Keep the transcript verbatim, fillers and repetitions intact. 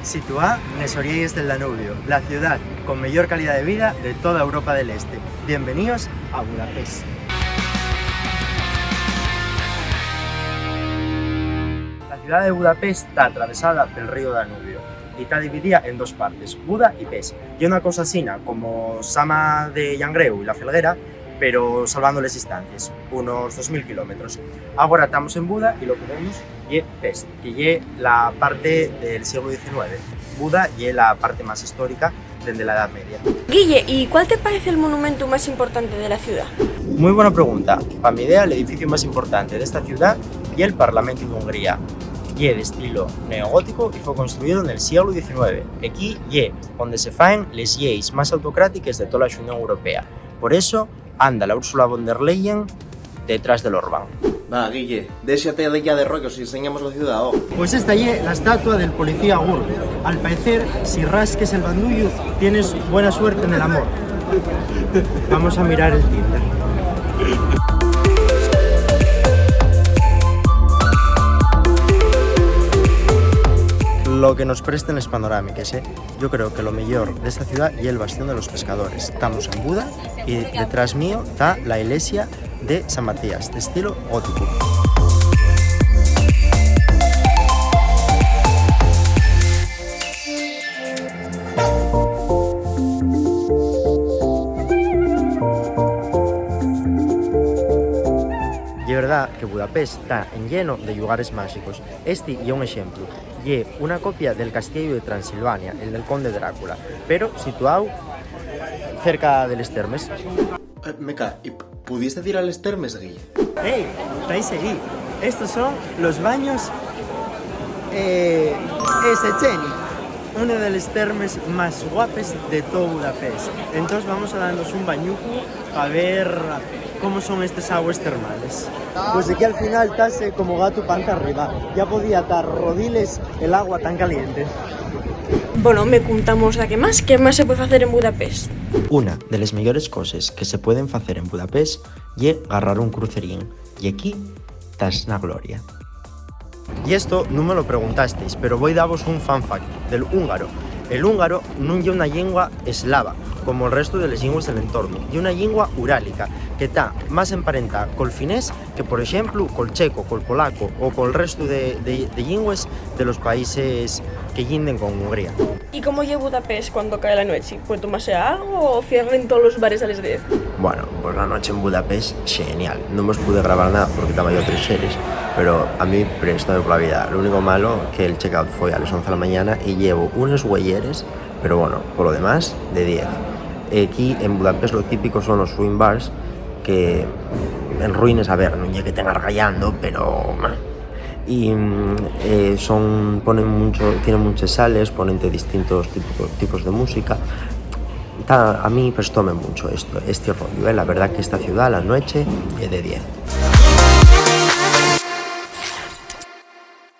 Situá nes orielles del Danubio, la ciudá con meyor calidá de vida de toda Europa del Este. Bienveníos a Budapest. La ciudá de Budapest ta atravesada pel ríu Danubio y ta dividía en dos partes, Buda y Pest. Ye una cosa asina como Sama de Llangreu y La Felguera, pero salvando les distancies, unos dos mil kilómetros. Agora tamos en Buda y lo que vemos ye Pest, que ye la parte del sieglu diecinueve. Buda ye la parte más histórica dende la Edá Media. Guille, ¿y cuál te parece el monumento más importante de la ciudad? Mui bona pregunta. Pa mi idea, l'edificiu más importante d'esta ciudá ye'l Parlamentu d'Hungría. Ye d'estilu neogóticu y foi construído nel sieglu diecinueve. Equí ye onde se faen les lleis más autocrátiques de tola Xunión Europea. Por eso, anda la Úrsula von der Leyen detrás del Orbán. Va, Guille, déxate de ya de rollos y enséñanos la ciudá, oh. Pues esta ye la estatua del policía Gurb. Al paecer, si rasques el bandullu, tienes buena suerte en el amor. Vamos a mirar el Tinder. Lo que nos presten les panorámiques, eh? Yo creo que lo meyor d'esta ciudá ye'l Bastión de los Pescadores. Tamos en Buda y detrás mío ta la ilesia de San Matías, d'estilu góticu. Ye verdá que Budapest ta enlleno de llugares máxicos. Esti ye un exemplu. Ye una copia del castiellu de Transilvania, el del conde Drácula, pero situáu cerca de les termes. Eh, meca, ¿y p-, pudies dir a les termes, Guille? ¡Ey! Estáis ahí. Estos son los baños, eh, Széchenyi, una de les termes más guapes de todo Budapest. Entonces vamos a darnos un bañucu pa ver cómo son estes agües termales. Pues equí al final tase como gatu panza arriba. Ya podía tar rodiles el agua tan caliente. Bueno, me cuntamos daqué más. ¿Qué más se puede facer en Budapest? Una de les meyores coses que se pueden facer en Budapest ye garrar un crucerín, y equí tas na gloria. Y esto nun me lo preguntasteis, pero voi davos un fun fact del húngaro. El húngaro nun ye una llingua eslava, como el restu de les llingües del entornu. Ye una llingua urálica, que ta más emparentá col finés que, por exemplu, col checo, col polaco o col restu de, de, de llingües de los países que llinden con Hungría. ¿Y cómo ye Budapest cuando cae la nueche? ¿Puede tomarse algo o cierren todos los bares a les diez? Bueno, pues la noche en Budapest, genial. Nun vos pude grabar nada porque taba yo tres series, pero a mí préstame pola vida. Lo único malo que el checkout foi a les once de la mañana y llevo unes güeyeres, pero bueno, polo demás, de diez. Equí en Budapest lo típico son los swing bars, que en ruines, a ver, nun ye que tean argayando, pero, ma. Y, mm, eh, son, ponen muncho, tienen munches sales, ponen de distintos típico-, tipos de música. Ta, a mí prestóme muncho esto, este rollo, eh. La verdá que esta ciudá, la nueche, ye de diez.